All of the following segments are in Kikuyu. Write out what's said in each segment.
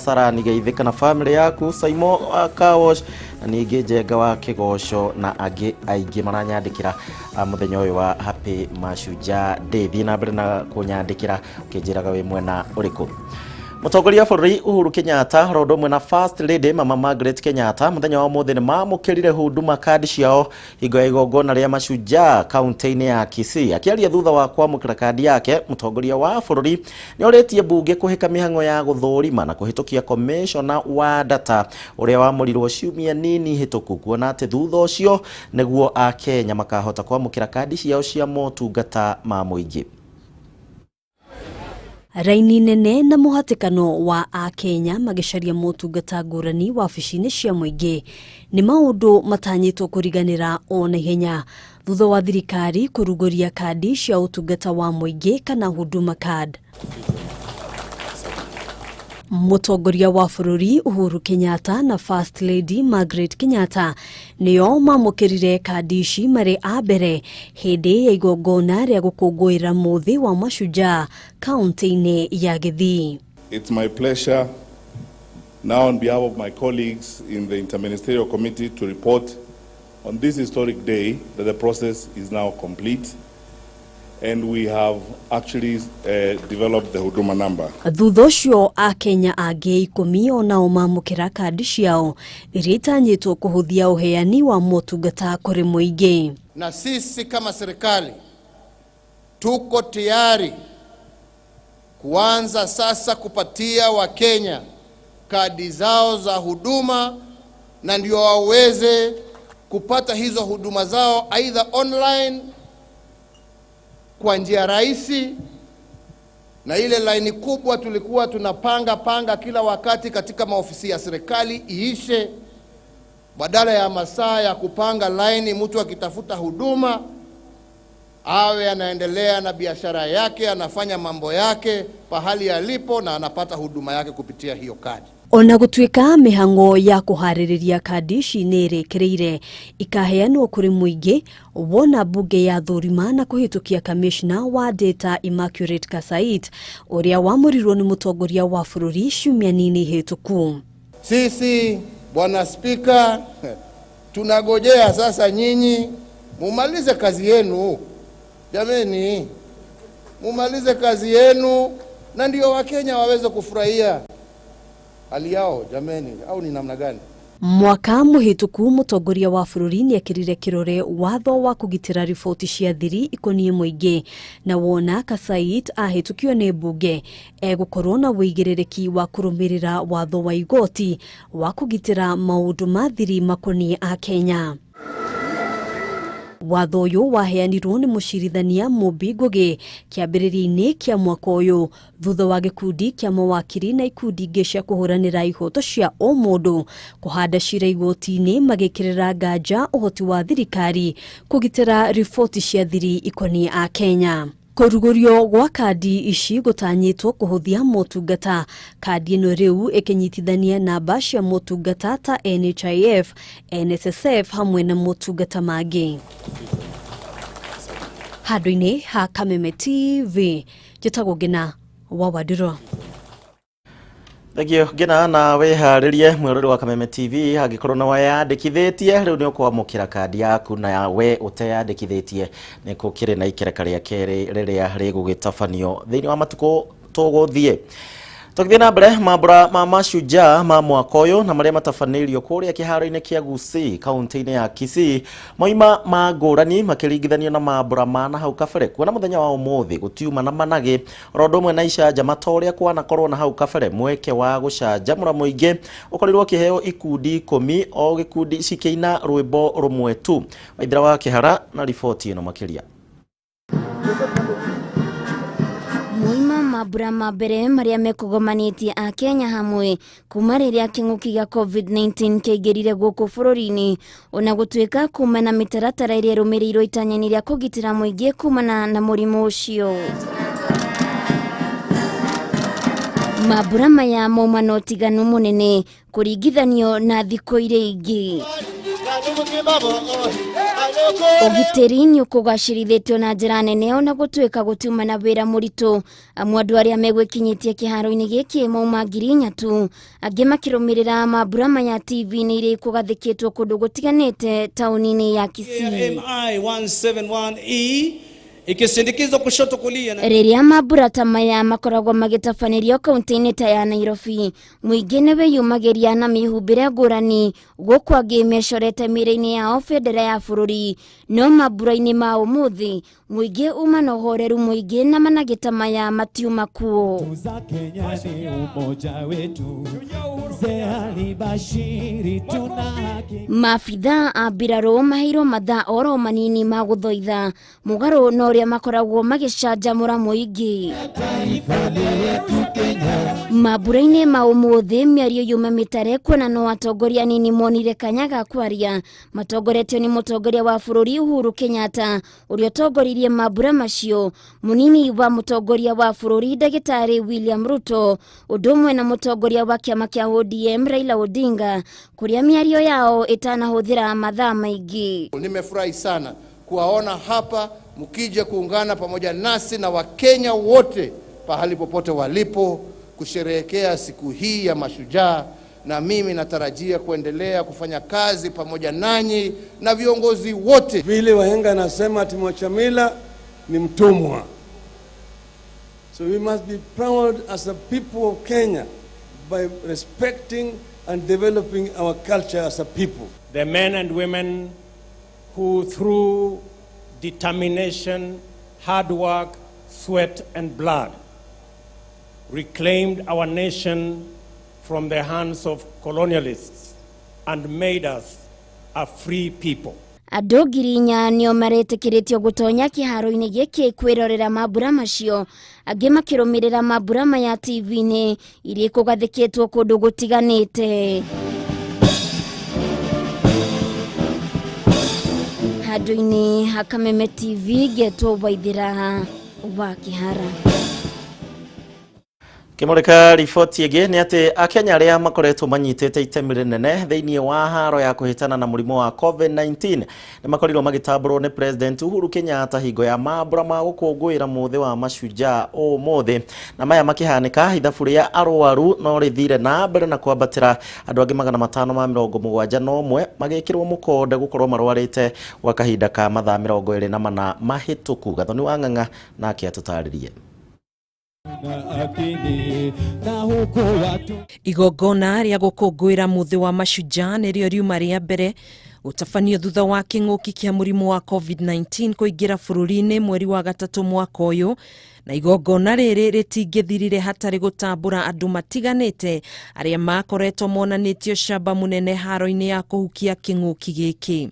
Sarani geithĩka na family yaku Saimo wa Kawosh na ningĩ Njenga wa Kĩgoco na angĩ aingĩ maranyandĩkĩra mũthenya ũyũ wa Happy Mashujaa Day. Thiĩ na mbere na kũnyandĩkĩra ũkĩnjĩraga wĩ mwena ũrĩkũ. Mũtongoria wa bũrũri Uhuru Kenyatta oro ũndũ ũmwe na First Lady Mama Margaret Kenyatta mũthenya wa ũmũthĩ nĩ mamũkĩrire Huduma card ciao hingo ya igongona rĩa Mashujaa kaunti-inĩ ya Kisii. Akĩaria thutha wa kwamũkĩra kandi yake, mũtongoria wa bũrũri nĩ orĩtie mbunge kũhĩka mĩhang'o ya gũthũrima na kũhĩtũkia komishona wa data ũrĩa wamũrirwo ciumia nini hĩtũku, kuona atĩ thutha ũcio nĩguo Akenya makahota kwamũkĩra kandi ciao cia motungata ma mũingĩ. Raini nene na mũhatĩkano wa Akenya magĩcaria motungata ngũrani wabici-inĩ cia mũingĩ nĩ maũndũ matanyĩtwo kũriganĩra o na ihenya thutha wa thirikari kũrugũria kandi cia ũtungata wa mũingĩ kana Huduma Card. Mũtongoria wa bũrũri Uhuru Kenyatta na First Lady Margaret Kenyatta nĩo mamũkĩrire kandi ici marĩ a mbere hĩndĩ ya igongona rĩa gũkũngũĩra mũthĩ wa Mashujaa kaunti-inĩ ya Gĩthii. It's my pleasure now on behalf of my colleagues in the Interministerial Committee to report on this historic day that the process is now complete and we have actually developed the Huduma number. Thutha ũcio Akenya angĩ 10 onao mamũkĩra kandi ciao iria itanyĩtwo kũhũthia ũheani wa motungata kũrĩ mũingĩ. Na sisi kama serikali tuko tayari kuanza sasa kupatia Wakenya kadi zao za huduma na ndio waweze kupata hizo huduma zao aidha online kwa njia rahisi, na ile laini kubwa tulikuwa tunapanga panga kila wakati katika maofisi ya serikali iishe. Badala ya masaa ya kupanga laini mtu akitafuta huduma awe anaendelea na biashara yake, anafanya mambo yake pahali alipo na anapata huduma yake kupitia hiyo kadi. Ona gũtuĩka mĩhang'o ya kũharĩrĩria kandi ici nĩ ĩrĩkĩrĩire ikaheanwo kũrĩ mũingĩ wona mbunge ya thũrima na kũhĩtũkia kamishna wa data Immaculate Kasait ũrĩa wamũrirwo nĩ mũtongoria wa bũrũri ciumia nini hĩtũku. Sisi Bwana Spika tunagojea sasa nyinyi mumalize kazi yenu. Jameni, mumalize kazi yenu na ndio Wakenya waweze kufurahia hali yao jameni, au ni namna gani? Mwaka mũhĩtũku mũtongoria wa bũrũri nĩekĩrire kĩrore watho wa kũgitĩra riboti cia thiri ikoniĩ mũingĩ na wona Kasait ahĩtũkio nĩ mbunge egũkorwo na ũigĩrĩrĩki wa kũrũmĩrĩra watho wa igoti wa kũgitĩra maũndũ ma thiri makoniĩ Akenya. Watho ũyũ waheanirwo nĩ mũcirithania Mumbi Ngugi kĩambĩrĩria-inĩ kĩa mwaka ũyũ thutha wa gĩkundi kĩa mawakiri na ikundi ingĩ cia kũhũranĩra ihoto cia ũmũndũ kũhanda cira igoti-inĩ magĩkĩrĩra nganja ũhoti wa thirikari kũgitĩra riboti cia thiri ikoniĩ Akenya. Kũrugũrio gwa kandi ici gũtanyĩtwo kũhũthia motungata. Kandi ĩno rĩu ĩkĩnyitithania namba cia motungata ta NHIF, NSSF hamwe na motungata mangĩ. Handũ-inĩ ha Kameme TV, njĩtagwo Ngina wa Wandirũ. Thengio Ngina na wĩharĩrie mwĩroreri wa Kameme TV angĩkorwo nĩ weyandĩkithĩtie rĩu nĩ ũkwamũkĩra kandi yaku na we ũteyandĩkithĩtie nĩ gũkĩrĩ na ikereka rĩa kerĩ rĩrĩa rĩgũgĩtabanio thĩinĩ wa matukũ tũgũthiĩ. Tũgĩthiĩ na mbere mambura ma Mashujaa ma mwaka ũyũ na marĩa matabanĩirio kũrĩa kĩharo-inĩ kĩa Gusii kaunti-inĩ ya Kisii moima ma ngũrani makĩringithanio na mambura ma na hau kabere kuona mũthenya wa ũmũthĩ gũtiuma na managĩ oro ũndũ ũmwe na icanjama ta ũrĩa kwanakorwo na hau kabere mweke wa gũcanjamũra mũingĩ ũkorirwo ũkĩheo ikundi 10 o gĩkundi cikĩina rwĩmbo rũmwe tu. Waithera wa Kĩhara na riboti ĩno makĩria. Moima mambura ma mbere marĩa mekũgomanĩtie Akenya hamwe kuma rĩrĩa kĩng'ũki gĩa COVID-19 kĩaingĩrire gũkũ bũrũri-inĩ ona gũtuĩka kuma na mĩtaratara ĩrĩa ĩrũmĩrĩirwo itanya-inĩ rĩa kũgitĩra mũingĩ kumana na mũrimũ ũcio. Mambura maya mauma na ũtiganu mũnene kũringithanio na thikũ iria ingĩ. Ũgitĩri nĩ ũkũgacĩrithĩtio na njĩra nene ona gũtuĩka gũtiuma na wĩra mũritũ, amu andũ arĩa megwĩkinyĩtie kĩharo-inĩ gĩkĩ mauma 4,000 tu, angĩ makĩrũmĩrĩra mambura maya TV-inĩ iria ikũgathĩkĩtwo kũndũ gũtiganĩte taũni-inĩ ya Kisii. MI 171E ikisindikizwa kushoto kulia na Rĩrĩa mambura ta maya makoragwo magĩtabanĩrio kaunti-inĩ ta ya Nairobi, mũingĩ nĩ wĩyumagĩria na mĩhumbĩre ngũrani, gũkũ angĩ mecorete mĩĩrĩ-inĩ yao bendera ya bũrũri. No mambura-inĩ ma ũmũthĩ, mũingĩ uma na ũhoreru mũingĩ na managĩ ta maya matiuma kuo. Za Kenya ni umoja wetu. Mzee Ali Bashiri tuna haki. Maabithaa a mbirarũ maheirwo mathaa oro manini ma gũthoitha mũgarũ na ũrĩa makoragwo magĩcanjamũra mũingĩ. Taifa letu Kenya. Mambura-inĩ ma ũmũthĩ mĩario yuma mĩtare kuona no atongoria anini monire kanya ga kwaria, matongoretio nĩ mũtongoria wa bũrũri Uhuru Kenyatta ũrĩa ũtongoririe mambura macio, mũnini wa mũtongoria wa bũrũri ndagĩtarĩ William Ruto, ũndũ ũmwe na mũtongoria wa kĩama kĩa ODM Raila Odinga, kũrĩa mĩario yao ĩtanahũthĩra mathaa maingĩ. Nimefurahi sana kuwaona hapa mkija kuungana pamoja nasi na Wakenya wote pahali popote walipo kusherehekea siku hii ya mashujaa, na mimi natarajia kuendelea kufanya kazi pamoja nanyi na viongozi wote. Vile wahenga anasema ati mwacha mila ni mtumwa. So we must be proud as a people of Kenya by respecting and developing our culture as a people. The men and women who through determination, hard work, sweat and blood reclaimed our nation from the hands of colonialists and made us a free people. Andũ 4,000 nĩo maretĩkĩrĩtio gũtonya kĩharo-inĩ gĩkĩ kwĩrorera mambura macio, angĩ makĩrũmĩrĩra mambura maya TV-inĩ iria ikũgathĩkĩtwo kũndũ gũtiganĩte. Handũ-inĩ ha Kameme TV ngetwo Waithĩra wa Kĩhara. Kimurika riboti ĩngĩ nĩ atĩ Akenya arĩa makoretwo manyitĩte itemi rĩnene thĩinĩ wa haro ya kũhĩtana na mũrimũ wa COVID-19 nĩ makorirwo magĩtambũrwo nĩ President Uhuru Kenyatta hingo ya mambura ma gũkũngũĩra mũthĩ wa mashujaa ũmũthĩ, na maya makĩhanĩka ithabu rĩa arwaru no rĩthire na mbere na kwambatĩra, andũ angĩ 571 magĩkĩrwo mũkonde gũkorwo marwarĩte gwa kahinda ka mathaa 24 mahĩtũku. Gathoni wa Ng'ang'a nake atũtarĩrie. Igongona rĩa gũkũngũĩra mũthĩ wa mashujaa nĩrĩo riuma rĩa mbere gũtabanio thutha wa kĩng'ũki kĩa mũrimũ wa COVID-19 kũingĩra bũrũri-inĩ mweri wa 3 mwaka ũyũ, na igongona rĩrĩ rĩtingĩthirire hatarĩ gũtambũra andũ matiganĩte arĩa makoretwo monanĩtio camba mũnene haro-inĩ ya kũhukia kĩng'ũki gĩkĩ.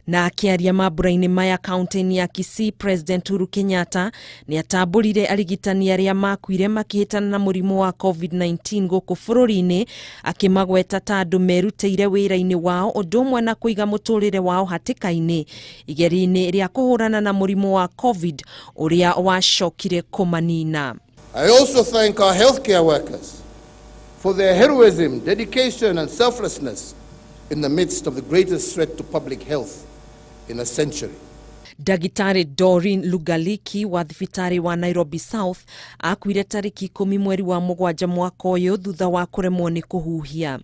Na akĩaria mambura-inĩ maya kaunti-inĩ ya Kisii, President Uhuru Kenyatta nĩ atambũrire arigitani arĩa makuire makĩhĩtana na mũrimũ wa COVID-19 gũkũ bũrũri-inĩ, akĩmagweta ta andũ merutĩire wĩra-inĩ wao ũndũ ũmwe na kũiga mũtũrĩre wao hatĩka-inĩ igeria-inĩ rĩa kũhũrana na mũrimũ wa COVID ũrĩa wacokire kũmanina. I also thank our healthcare workers for their heroism, dedication and selflessness in the midst of the greatest threat to public health in a century. Ndagĩtarĩ Doreen Lugaliki wa thibitarĩ wa Nairobi South akuire tarĩki 10 mweri wa 7 mwaka ũyũ thutha wa kũremwo nĩ kũhuhia.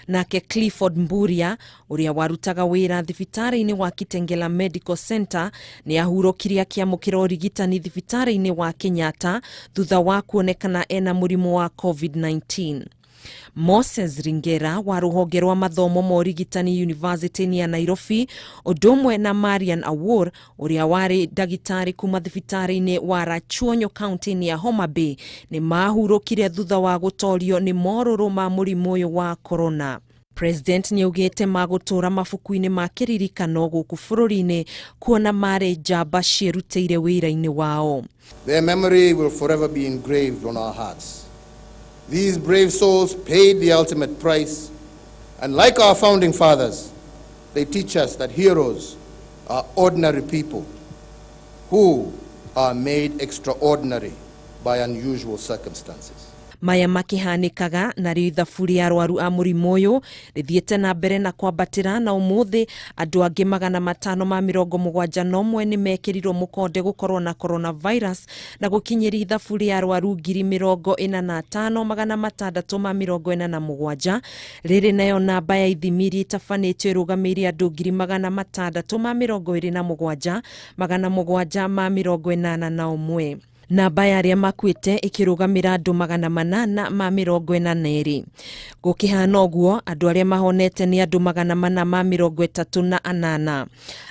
Nake Clifford Mburia ũrĩa warutaga wĩra thibitarĩ-inĩ wa Kitengela Medical Center nĩ ahurũkire akĩamũkĩra ũrigitani thibitarĩ-inĩ wa Kenyatta thutha wa kuonekana ena mũrimũ wa COVID-19. Moses Ringera wa rũhonge rwa mathomo ma ũrigitani University ya Nairobi ũndũ ũmwe na Marian Awor ũrĩa warĩ ndagĩtarĩ kuma thibitarĩ-inĩ wa Rachuonyo kaunti-inĩ ya Homa Bay nĩ mahurũkire thutha wa gũtorio nĩ morũrũ ma mũrimũ ũyũ wa corona. President nĩaugĩte magũtũra mabuku-inĩ ma kĩririkano gũkũ bũrũri-inĩ kuona marĩ njamba ciĩrutĩire wĩra-inĩ wao. Their memory will forever be engraved on our hearts. These brave souls paid the ultimate price, and like our founding fathers, they teach us that heroes are ordinary people who are made extraordinary by unusual circumstances. Maya makĩhanĩkaga narĩo ithabu rĩa arwaru a mũrimũ ũyũ rĩthiĩte na mbere na kwambatĩra, na ũmũthĩ andũ angĩ 571 nĩ mekĩrirwo mũkonde gũkorwo na coronavirus na gũkinyĩria ithabu rĩa arwaru 45,647. Rĩrĩ nayo namba ya ithimi iria itabanĩtio ĩrũgamĩrĩire andũ 627,781. Namba ya arĩa makuĩte ĩkĩrũgamĩra andũ 842. Gũkĩhana ũguo, andũ arĩa mahonete nĩ andũ 438.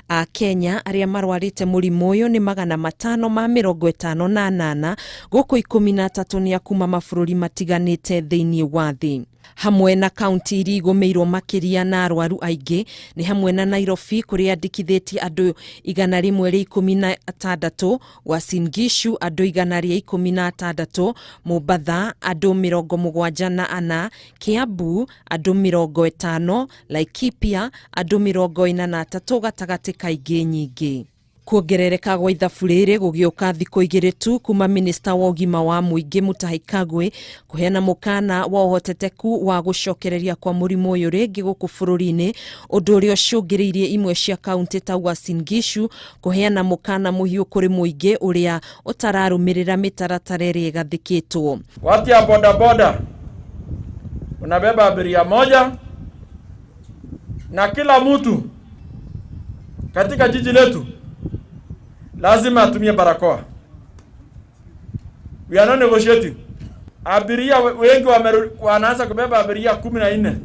A Kenya arĩa marwarĩte mũrimũ ũyũ nĩ 558, gũkũ 13 nĩ a kuma mabũrũri matiganĩte thĩinĩ wa thĩ. Hamwe na kaunti iria igũmĩirwo makĩria na arwaru aingĩ nĩ hamwe na Nairobi kũrĩa andĩkithĩtie andũ 116, Uasin Gishu andũ 116, Mombatha andũ 74, Kiambu andũ 50, Laikipia andũ 43 gatagatĩ ka ingĩ nyingĩ. Kuongerereka gwa ithabu rĩrĩ gũgĩũka thikũ igĩrĩ tu kuma minista wa ũgima wa mũingĩ Mutahi Kagwe kũheana mũkana wa ũhoteteku wa gũcokereria kwa mũrimũ ũyũ rĩngĩ gũkũ bũrũri-inĩ, ũndũ ũrĩa ũcũngĩrĩirie imwe cia kaunti ta Uasin Gishu kũheana mũkana mũhiũ kũrĩ mũingĩ ũrĩa ũtararũmĩrĩra mĩtaratara ĩrĩa ĩgathĩkĩtwo. Watu ya bodaboda unabeba abiria moja, na kila mtu katika jiji letu lazima atumie barakoa. We are not negotiating. Abiria wengi wanaanza kubeba abiria 14.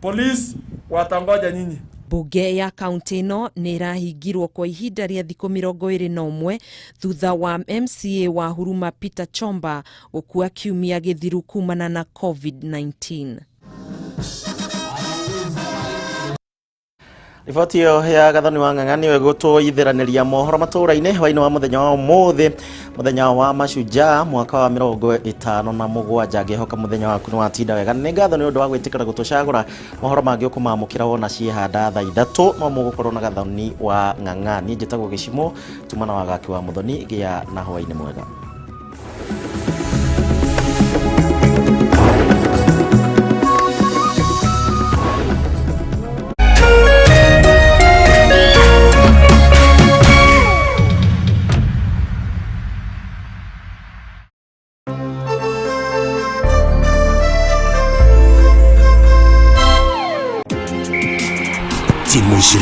Police watangoja nyinyi. Bunge ya kaunti ĩno nĩ ĩrahingirwo kwa ihinda rĩa thikũ 21 thutha wa MCA wa Huruma Peter Chomba gũkua kiumia gĩthiru kumana na COVID-19. Riboti ĩyo ya Gathoni wa Ng'ang'a nĩyo ĩgũtũithĩranĩria mohoro matũũra-inĩ hwaĩ-inĩ wa mũthenya wa ũmũthĩ, mũthenya wa Mashujaa mwaka wa 57. Ngĩhoka mũthenya waku nĩ watinda wega. Nĩ ngatho nĩ ũndũ wa gwĩtĩkĩra gũtũcagũra. Mohoro mangĩ ũkũmamũkĩra wona ciĩhanda thaa 3, no mũgũkorwo na Gathoni wa Ng'ang'a. Niĩ njĩtagwo Gĩcimo tumana wa Gaki wa Mũthoni. Gĩa na hwaĩ-inĩ mwega.